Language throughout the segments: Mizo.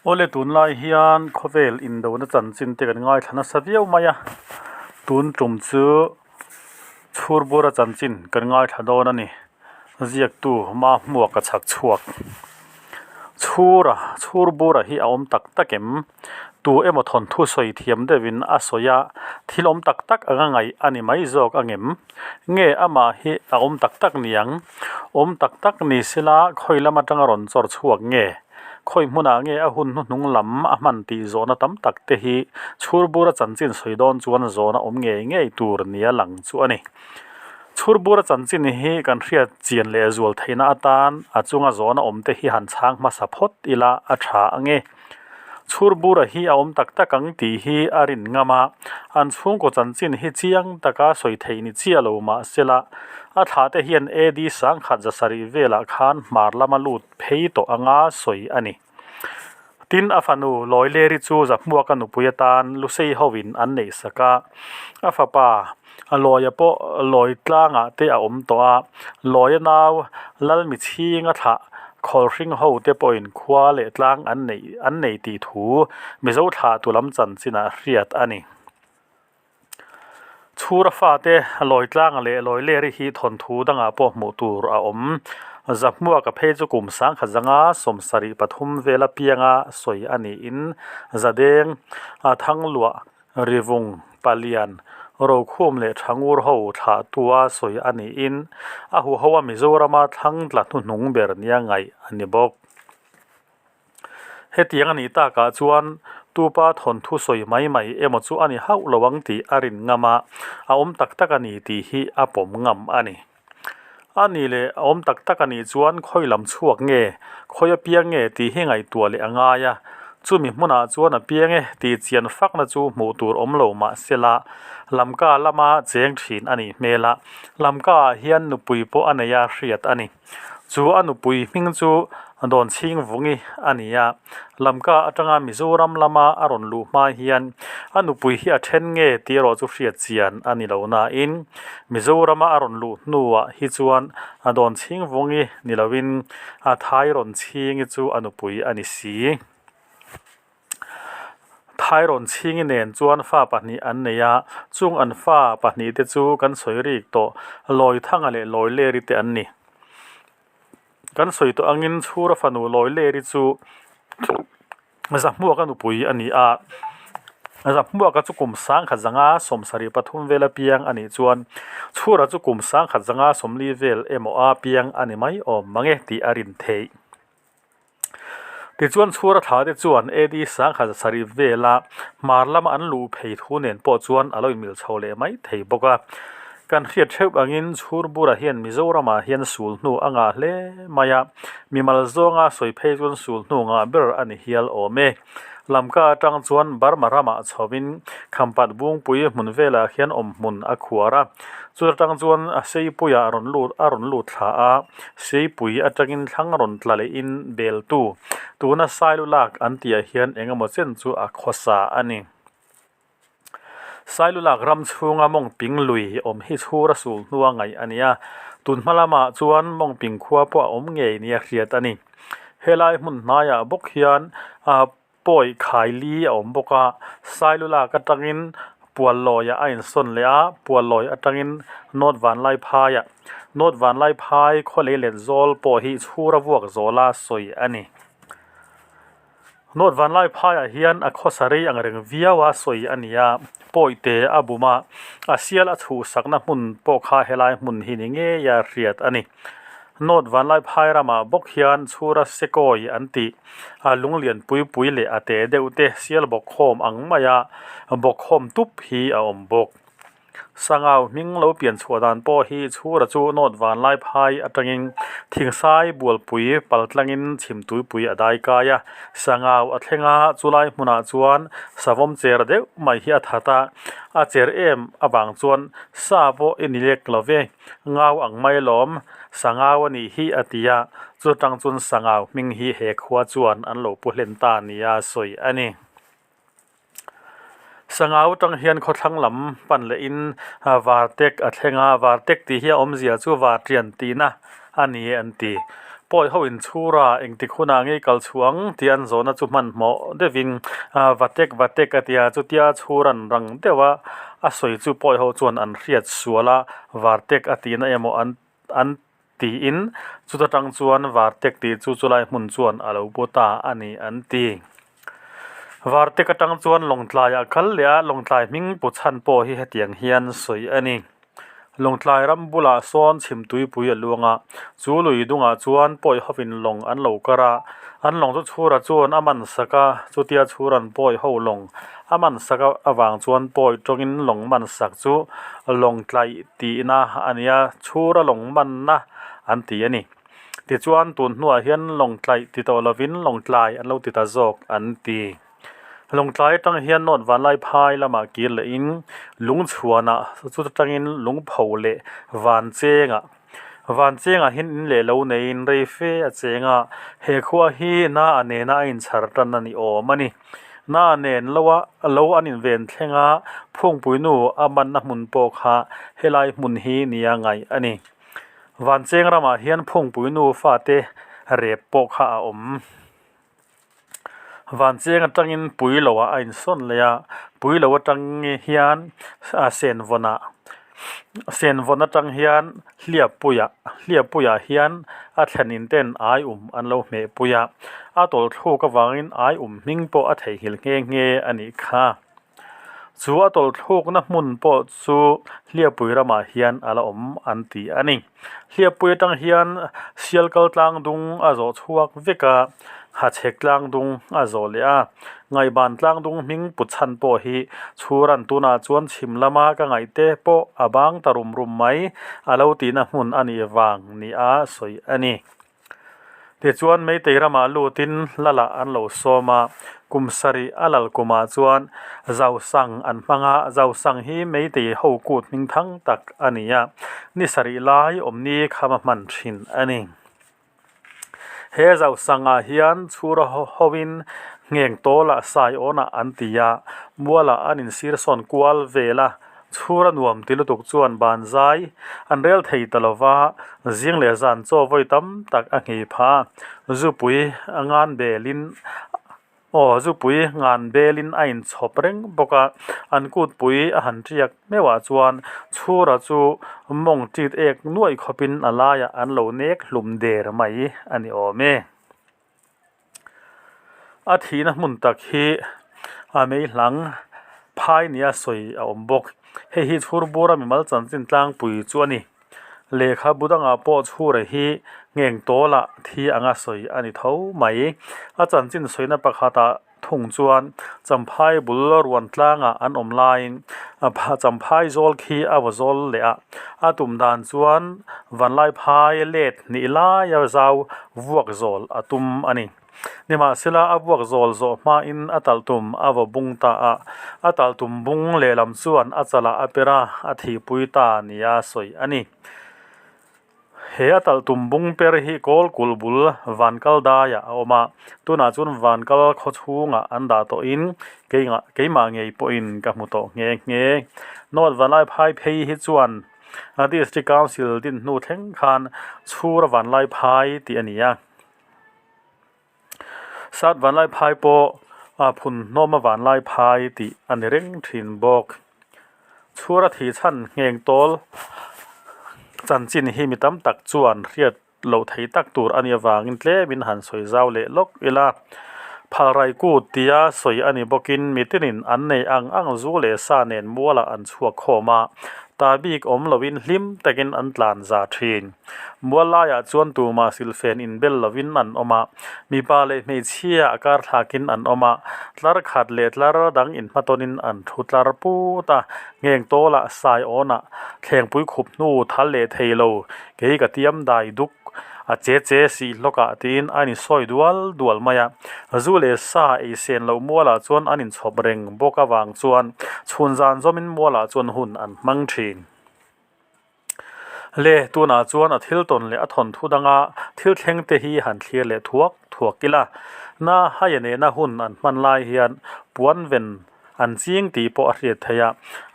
Awle tunlai hian khawvel indona chanchin te kan ngaithla nasa viau mai a, tun tum chu chhurbura chanchin kan ngaithla dawn a ni. Ziaktu Mahmuaka chhak chhuak. Chhura, chhurbura hi a awm tak tak em? Tu emaw thawnthu sawi thiam deuhin a sawi a, thil awm tak tak anga ngaih a ni mai zawk angem? Nge amah hi a awm tak tak niang? Awm tak tak ni sela khawi lam atanga rawn chawr chhuak nge? Khawi hmunah nge a hun hnuhnung lam a hman tih zawhna tam tak te hi chhurbura chanchin sawi dawn chuan zawhna awm ngei ngei tur nia lang chu a ni. Chhurbura chanchin hi kan hriat chian leh zual theihna atan a chunga zawhna awm te hi han chhang hmasa phawt ila a tha ange. Chhurbura hi a awm tak tak ang tih hi a rin ngam a, an chhungkaw chanchin hi chiang taka sawi theih ni chiah lo mah sela, a thlah te hian AD sangkhat zasarih velah khan hmar lama lut phei tawh anga sawi a ni. Tin, a fanu Lawileri chu Zahmuaka nupui atan Lusei hovin an neih sak a, a fapa Lawia pawh Lawi tlangah te a awm tawh a, Lawia nau Lalmichhinga thlah Khawlhring ho te pawhin khua leh tlang an neih an nei tih thu Mizo thlah tu lam chanchinah hriat a ni. Chhura fate Lawi tlanga leh Lawi leri hi thawnthu dangah pawh hmuh tur a awm. Zahmuaka phei chu kum sangkhat zanga 73 vela pianga sawi a niin Zadeng, Thangluah, Rivung, Palian, Rokhum leh Thangur ho thlahtua sawi a niin a huho a Mizorama thlang tla hnuhnung ber nia ngaih a ni bawk. Hetiang a nih takah chuan tupa thawnthu sawi mai mai emaw chu a ni hauh lo ang tih a rin ngam a, a awm tak tak a ni tih hi a pawm ngam a ni. A nih leh a awm tak tak a nih chuan khawi lam chhuak nge, khawi a piang nge tih hi ngaihtuah leh a ngai a, chumi hmunah chuan a piang e tih chian fakna chu hmuh tur awm lo mah sela Lamka lama cheng thin a nih hmel a, Lamka ah hian nupui pawh a nei a hriat a ni. Chu a nupui hming chu Dawnchhingvungi a ni a, Lamka atanga Mizoram lama a rawn luh hma hian a nupui hi a then nge tih erawh chu hriat chian a ni lo nain Mizorama a rawn luh hnuah hi chuan Dawnchhingvungi ni loin a Thairawnchhingi chu a nupui a ni si. Thairawnchhingi nen chuan fa pahnih an nei a, chung an fa pahnihte chu kan sawi rik tawh Lawithanga leh Lawileri te an ni. Kan sawi tawh angin Chhura fanu Lawileri chu Zahmuaka nupui a ni a, Zahmuaka chu kum 1050 73 vela piang a nih chuan Chhura chu kum 1050 vel emaw a piang a ni mai awm mange tih a rin theih. Tichuan chhura thla te chuan AD 1007 vela hmar lama an luh phei thu nen pawh chuan a lo inmil chho leh mai thei bawk a. Kan hriat theuh angin Chhurbura hian Mizoramah hian sul hnu a ngah hle mai a, mimal zawnga sawi phei chuan sul hnu ngah ber a ni hial awm e. Lamka atang chuan Burma ramah chhovin Khampat Bungpui hmun velah hian awmhmun a khuar a, chu atang chuan Seipuiah a rawn lut a rawn lut thla a, Seipui atangin thlang rawn tla lehin beltu tuna Sailu lak an tihah hian eng emaw chen chu a khawsa a ni. Sailu lak ram chhunga mawngping lui awm hi chhur a sul hnua ngaih a ni a, tun hma lamah chuan mawngping khua pawh a awm ngei nia hriat a ni. Helai hmun hnaiah bawk hian pawi khai li a awm bawk a, Sailu lak atangin Puallawiah a insawn leh a, Puallawi atangin North Vanlaiphaiah North Vanlaiphai khaw lei let zawl pawh hi chhura vuak zawla sawi a ni. North Vanlaiphaiah hian a khawsa rei ang reng viau a sawi a ni a, pawite a bum a, a sial a chhuhsakna hmun pawh kha helai hmun hi ni ngeia hriat a ni. North Vanlaiphai ramah bawk hian chhura sekawi an tih a lunglian pui pui leh a te deuh te sial bawkkhawm ang maia bawkkhawm tup hi a awm bawk. Sangau hming lo pian chhuah dan pawh hi chhura chu North Vanlaiphai atangin Thingsai Bualpui paltlangin Chhimtuipui a dai kai a, Sangau a thleng a, chulai hmunah chuan savawm cher deuh mai hi a that a, a cher em avang chuan sa pawh i ni lek lo ve, ngau ang mai lawm, Sangau a nih hi a ti a, chu atang chuan Sangau hming hi he khua chuan an lo pu hlen ta nia sawi a ni. Sangau atang hian khawthlang lam pan lehin Vartek a thleng a, Vartek tih hi a awmzia chu Vartian tihna a ni an ti. Pawi ho in chhura engtik hunah ngei kal chhuah ang tih an zawhna chu hmanhmawh deuhin Vatek Vatek a ti a, chutia chhuran rang deuh a a sawi chu pawi ho chuan an hriat sual a, Vartek a tihna emaw an an tiin chuta tang chuan Vartek tih chu chulai hmun chuan a lo pu ta a ni an ti. Vartek atang chuan Lawngtlaiah kal leh a, Lawngtlai hming pu chhan pawh hi hetiang hian sawi a ni. Lawngtlai ram bulah sawn chhimtuipui a luang a, chu lui dungah chuan pawi hovin lawng an lo kar a, an lawng chu chhura chuan a man sak a, chutia chhuran pawi ho lawng a man sak avang chuan pawi tawngin lawng man sak chu Lawngtlaih tihna a ni a, chhura lawng manna an ti a ni. Tichuan tun hnuah hian Lawngtlaih ti tawh lovin Lawngtlai an lo ti ta zawk an ti. Lawngtlai atang hian North Vanlaiphai lamah kir lehin Lungchhuanah chuta tangin Lungpho leh Vanchengah Vanchengah hian in leh lo neiin rei fe a cheng a, he khua hi Na a nena a inchhar tan a ni awm a ni. Na a nen lo a lo an inven thleng a, Phungpuinu a manna hmun pawh kha helai hmun hi nia ngaih a ni. Vancheng ramah hian Phungpuinu fate rep pawh kha a awm. Vancheng atangin pui loah a insawn leh a, pui lo atang hian senvawnah senvawn atang hian hliappuiah hliappuiah hian a thlenin ten ai um an lo hmeh pui a, a tawlthluk avangin ai um hming pawh a theihnghilh nghe nghe a nih kha. Chu a tawlthlukna hmun pawh chu Hliapui ramah hian a la awm an ti a ni. Hliapui atang hian Sialkal tlang dung a zawh chhuak vek a, Hachhek tlang dung a zawh leh a. Ngaihban tlang dung hming put chhan pawh hi Chhuran tunah chuan chhim lama ka ngaihte pawh a bang ta rum rum mai a lo tihna hmun a nih vang nia sawi a ni. Tichuan Meitei ramah lutin Lalah an lo sawm a, kum sarih a lal kumah chuan Zausang an hmang a, Zausang hi Meitei ho kut hming thang tak a ni a, ni sarih lai awmni kham a hman thin a ni. He Zausangah hian chhura hoin ngheng tawlah Saiawnah an ti a, mualah an insirsawn kual vel a, Chhura nuam ti lutuk chuan ban zai an rel thei ta lo va, zing leh zan chaw vawi tam tak a nghei pha. Zupui a ngan belin aw zupui ngan belin a inchhawp reng bawk a, an kutpui a han tiak meuhah chuan Chhura chu mawng tit ek nuaih khawpin a laiah an lo nek hlum der mai a ni awm e. A thihna hmun tak hi a mei hlang phai nia sawi a awm bawk. Hei hi chhur bura mimal chanchin tlangpui chu a ni. Lehkhabu dangah pawh chhura hi ngheng tawlah thi anga sawi a ni tho mai. A chanchin sawina pakhatah Thung chuan Champhai bul ruan tlangah an awm laiin Champhai zawl khi a vaw zawl leh a, a tum dan chuan Vanlaiphai let hnih laia zau vuak zawl a tum a ni. Nimahsela a vuak zawl zawh hmain a talhtum a vaw bung ta a, a talhtum bung lehlam chuan a chalah a per a, a thihpui ta nia sawi a ni. He a talh tum bung per hi kawl kulh bul Vankal daiah a awm a, tunah chuan Vankal khaw chhungah an dah tawhin keimah ngei pawhin ka hmu tawh nghe nghe. North Vanlaiphai phei hi chuan District Council din hnu thleng khan Chhura Vanlaiphai tih a ni a. Sat Vanlaiphai pawh phun hnawma Vanlaiphai tih a ni reng thin bawk. Chhura thih chhan ngheng tawl chanchin hi mi tam tak chuan hriat loh thei tak tur a nih avangin tlemin han sawi zau leh lawk ila. Phalrai kut tia sawi a ni bawkin mi tinin an nei ang ang zu leh sa nen mualah an chhuak khawm a, ta bik awm loin hlim takin an tlan za thin. Mual laiah chuan tumah silfen inbel lovin an awm a, mipa leh hmeichhia a kar thlakin an awm a, tlar khat leh tlar dang inhmatawnin an thu tlar put a, ngheng tawlah sai awnah thlengpui khup hnu thal leh thei lo, kei ka tiam dai duk a che che sih hlawkah tiin a insawi dual dual mai a, zu leh sa ei sen loh mualah chuan an inchhawp reng bawk avang chuan chhun zan zawmin mualah chuan hun an hmang thin. Le, tunah chuan a thil tawn leh a thawnthu danga thil thleng te hi han thlir leh thuak thuak ila. Na haia nena hun an hman lai hian puan ven an ching tih pawh a hriat theih a.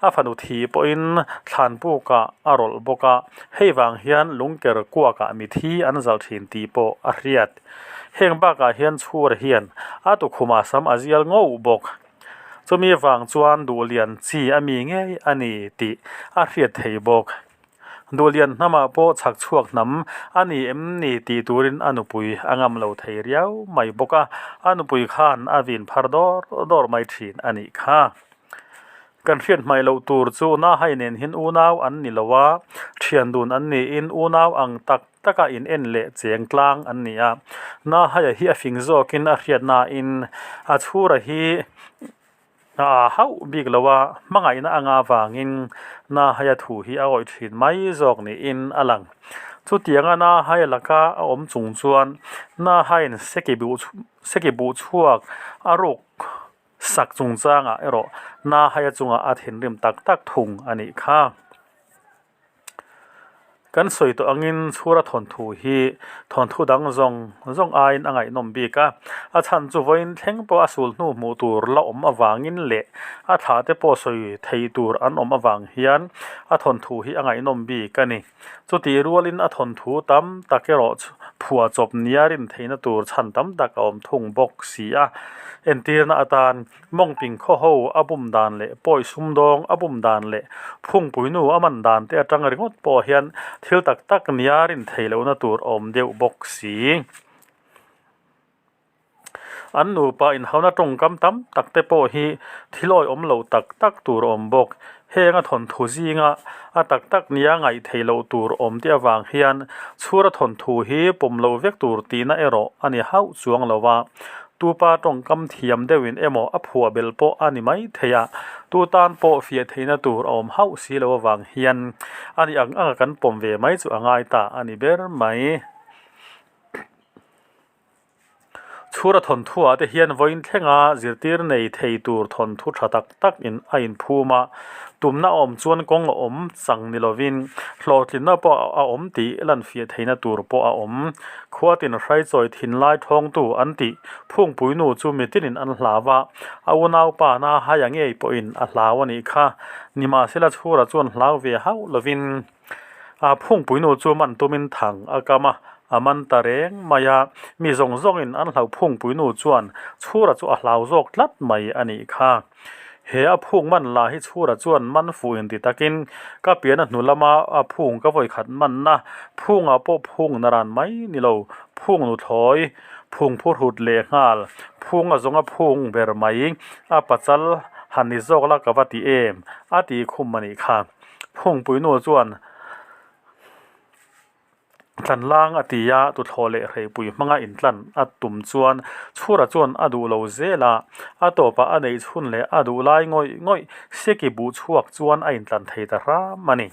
A fanu thih pawhin thlan pukah a rawlh bawk a, hei vang hian lungker kuakah mithi an zalh thin tih pawh a hriat. Heng bakah hian chhura hian a tukhumah sam a zial ngauh bawk. Chumi vang chuan duhlian chi a mi ngei a ni tih a hriat thei bawk. Duhlian hnamah pawh chhak chhuak hnam a ni em ni tih turin a nupui a ngam lo thei riau mai bawk a, a nupui khan a vin phar dawr dawr mai thin a nih kha. Kan hriat hmaih loh tur chu Nahai nen hian unau an ni lo a, thian dun an niin unau ang tak taka in en leh cheng tlang an ni a. Nahaia hi a fing zawkin a hriatnain a chhura hi A hauh bik lo a, hmangaihna anga vangin Nahaia thu hi a awih thin mai zawk niin a lang. Chutianga Nahaia laka a awm chung chuan Nahaiin seki buh chhuak a ruk sak chungchangah erawh Nahaia chungah a thinrim tak tak thung a nih kha. Kan sawi tawh angin chhura thawnthu hi thawnthu dang zawng zawng aiin a ngaihnawm bik a, a chhan chu vawiin thleng pawh a sul hnu hmuh tur la awm avangin leh a thlah te pawh sawi thei tur an awm avang hian a thawnthu hi a ngaihnawm bik a ni. Chutih rualin a thawnthu tam tak erawh phuah chawp nia rin theihna tur chhan tam tak a awm thung bawk si a, entirna atan Mawngping khaw ho a bum dan leh pawi sumdawng a bum dan leh phungpuinu a man dan te atang ringawt pawh hian thil tak tak nia rin theih lohna tur a awm deuh bawk si. An nupa inhauna tawngkam tam tak te pawh hi thil awihawm lo tak tak tur a awm bawk. Heng a thawnthu zinga a tak tak nia ngaih theih loh tur awm te avang hian chhura thawnthu hi pawm loh vek tur tihna erawh a ni hauh chuang lo a. Tupa tawngkam thiam deuhin emaw a phuah belh pawh a ni mai thei a, tu tan pawh fiah theihna tur a awm hauh si lo avang hian a ni ang anga kan pawm ve mai chu a ngai ta a ni ber mai. Chhura thawnthuah te hian vawiin thlenga zirtir nei thei tur thawnthu tha tak tak in a inphum a, tumna a awm chuan kawng a awm chang ni lovin hlawhtlinna pawh a awm tih lanfiah theihna tur pawh a awm. Khuatin hraichawi thinlai thawngtu an tih phungpuinu chu mitinin an hlau a, a unaupa Nahaia ngei pawhin a hlau a nih kha. Nimahsela Chhura chuan hlau ve hauh lovin A phungpuinu chu man tumin thang a kam a, a man ta reng mai a. Mi zawng zawngin an hlauh phungpuinu chuan Chhura chu a hlau zawk tlat mai a nih kha. He a phung man lah hi Chhura chuan man fuh inti takin ka pian a hnu lama a phung ka vawikhat manna phungah pawh phung naran mai ni lo, phung nuthlawi, phung phurhut leh nghal, phung a zawnga phung ber mai, a pachal han ni zawk la ka va ti em, a ti khum a nih kha. Phungpuinu chuan tlanlang a ti a, tuthlawh leh hreipui hmanga intlan a tum chuan Chhura chuan a duh lo zel a, a tawpah a neih chhun leh a duh lai ngawih ngawih Seki buh chhuak chuan a intlan thei ta hram a ni.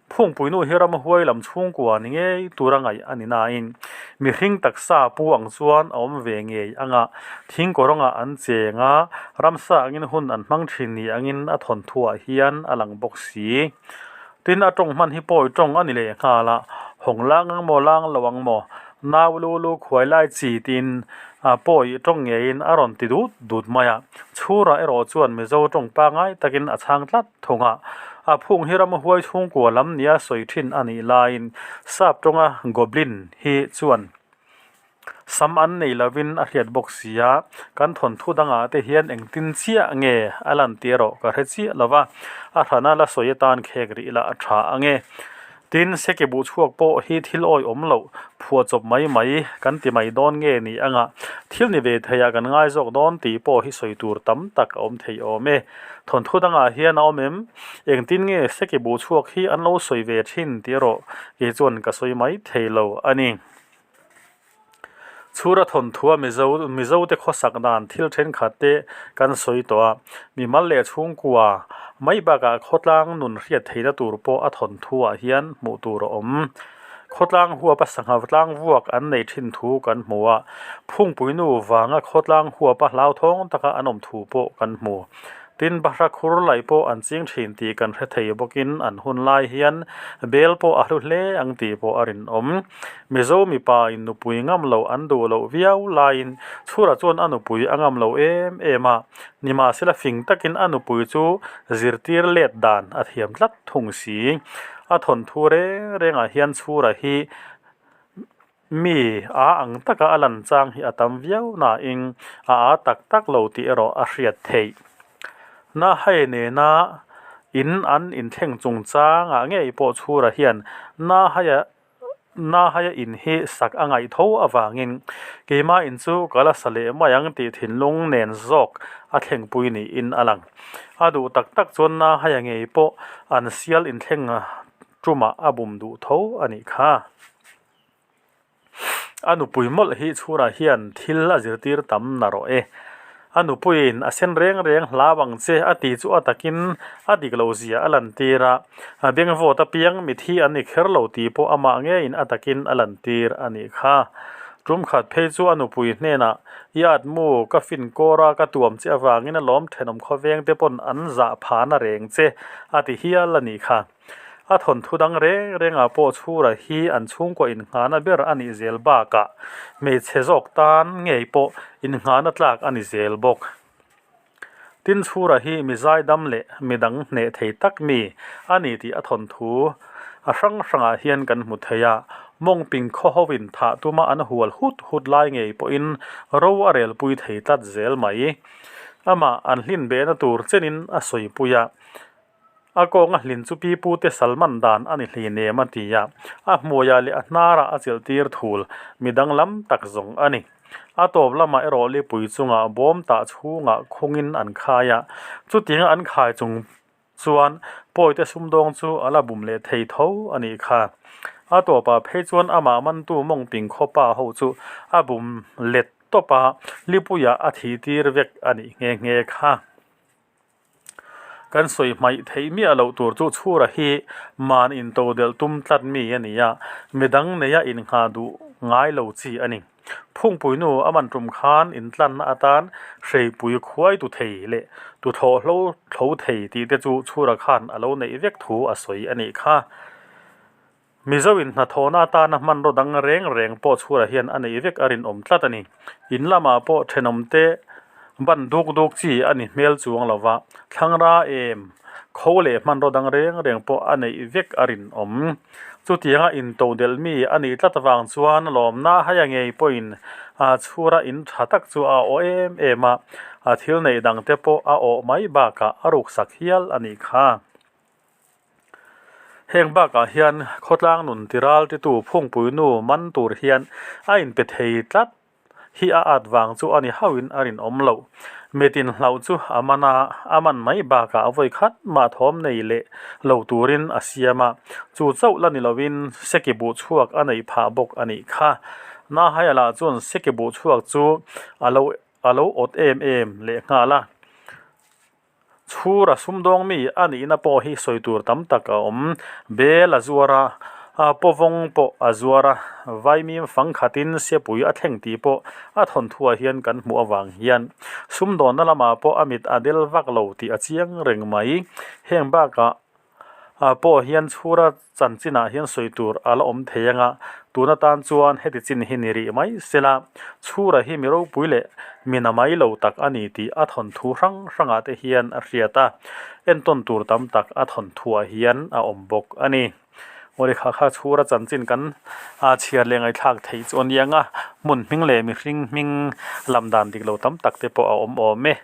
Phungpuinu hi ramhuai lam chhungkua ni ngei tura ngaih a ni nain mihring taksa pu ang chuan a awm ve ngei ang a, thing kawrawngah an cheng a, ramsa angin hun an hmang thin ni angin a thawnthuah hian a lang bawk si. Tin, a tawng hman hi pawi tawng a ni leh nghal a, hawng lang ang maw lang lo ang maw, nau lu lu khuai lai chi tiin pawi tawng ngeiin a rawn ti dut dut mai a, chhurah erawh chuan Mizo tawng pangngai takin a chhang tlat thung a. A phung hi ramhuai chhungkua lam nia sawi thin a nih laiin sap tawnga goblin hi chuan sam an nei lovin a hriat bawk si a, kan thawnthu dangah te hian engtin chiah nge a lan tih erawh ka hre chiah lo va, a hrana la sawi atan khek rih lah a tha ang e. Tin, seki buh chhuak pawh hi thil awihawm loh phuah chawp mai mai kan ti mai dawn nge ni anga thil ni ve theiah kan ngai zawk dawn tih pawh hi sawi tur tam tak a awm thei awm e. Thawnthu dangah hian a awm em? Engtin nge seki buh chhuak hi an lo sawi ve thin tih erawh kei chuan ka sawi mai thei lo a ni. Chhura thawnthua Mizo Mizote khawsak dan thil thenkhat te kan sawi tawh a, mimal leh chhungkua mai bakah khawtlang nun hriat theihna tur pawh a thawnthuah hian hmuh tur a awm. Khawtlang huapa sangha tlang vuak an nei thin thu kan hmu a, phungpuinu vanga khawtlang huapa hlauthawng taka an awm thu pawh kan hmu. Tin, bahra khur laih pawh an ching thin tih kan hre thei bawkin an hun lai hian bel pawh a hlu hle ang tih pawh a rinawm. Mizo mipa in nupui ngam loh an duh loh viau laiin Chhura chuan a nupui a ngam lo em em a, nimahsela fing takin a nupui chu zirtir let dan a thiam tlat thung si. A thawnthu reng rengah hian Chhura hi Mi a ang taka a lan chang hi a tam viau nain a a tak tak lo tih erawh a hriat theih. Na hei nena in an inthleng chungchangah ngei pawh Chhura hian na haia na haia in hi sak a ngaih tho avangin keimah in chu ka la sa leh mai ang tih thinlung nen zawk a thlengpui niin a lang. A duh tak tak chuan na haia ngei pawh an sial inthleng tumah a bum duh tho a nih kha. A nupui mawlh hi chhurah hian thil a zirtir tam na rawh e. A nupuiin a sen reng reng hlau ang che a tih chu a takin a dik loh zia a lantir a, a bengvawt apiang mithi an ni kher lo tih pawh amah ngeiin a takin a lantir a nih kha. Tum khat phei chu a nupui hnenah, I at mu, ka fin kawr a, ka tuam che avangin a lawm thenawm khawveng te pawn an zah phana reng che a ti hial a nih kha. A thawnthu dang reng rengah pawh chhura hi an chhungkaw innghahna ber a nih zel bakah hmeichhe zawk tan ngei pawh innghahna tlak a ni zel bawk. Tin chhura hi mi zaidam leh mi dang hneh thei tak mi a ni tih a thawnthu a hrang hrangah hian kan hmu thei a, mawngping khaw hovin thah tuma an hual hut hut lai ngei pawhin ro a relpui thei tlat zel mai. Amah an hlinbehna tur chenin a sawipui a. A kawnga hlin chu pi pute Salman dan a ni hlinem a ti a, a hmuaiah leh a hnarah a chilh tir thul mi danglam tak zawng a ni. A tawp lamah erawh lipui chungah bawm tah chhungah khungin an khai a, chutianga an khai chung chuan pawite sumdawng chu a la bum leh thei tho a nih kha. A tawpah phei chuan amah mantu mawngping khawpa ho chu a bum let tawp a, lipuiah a thih tir vek a nih nghe nghe kha. Kan sawi hmaih theih miah loh tur chu chhura hi man into delh tum tlat mi a ni a, midang neia innghah duh ngai lo chi a ni. Phungpui nu a man tum khan intlanna atan hreipui khuai tu thei leh tu thlawh hlo thlo thei tih te chu chhura khan a lo neih vek thu a sawi a nih kha. Mizo in hnathawhna atana hmanraw dang reng reng pawh chhurah hian a neih vek a rinawm tlat a ni. In lamah pawh thenawmte ban duk duk chi a ni hmel chuang lo va, thlangra em kho leh hmanraw dang reng reng pawh a neih vek a rinawm. Chutianga intodelh mi a nih tlat avang chuan lawmna haia ngei pawhin chhura in tha tak chu a awh em em a, a thil neih dangte pawh a awh mai bakah a ruksak hial a nih kha. Heng bakah hian khawtlang nun tiral titu phungpui nu man tur hian a inpe thei tlat hi a at vang chu a ni hauhin a rinawm loh. Mitin hlauh chu a man a, a man mai bakah a vawi khat mah thawm nei leh lo turin a siam a, chu chauh la ni lovin seki buh chhuak a neih phah bawk a nih kha. Nahaia lah chuan seki buh chhuak chu a lo a lo awt em em leh nghal a. Chhura sumdawng mi a nihna pawh hi sawi tur tam tak a awm. Bel a zuar a, pawvawng pawh a zuar a, vaimim fang khatin siapui a thleng tih pawh a thawnthuah hian kan hmuh avang hian sumdawnna lamah pawh a mit a del vak lo tih a chiang reng mai. Heng bakah pawh hian chhura chanchinah hian sawi tur a la awm thei ang a, tun atan chuan heti chin hi ni rih mai sela, chhura hi mi ropui leh mi na mai lo tak a ni tih a thawnthu hrang hrangah te hian a hriat a, entawn tur tam tak a thawnthuah hian a awm bawk a ni. Awle kha kha chhura chanchin kan chhiar leh ngaihthlak theih chu a ni ang a, hmun hming leh mihring hming lam dan dik lo tam tak te pawh a awm awm e.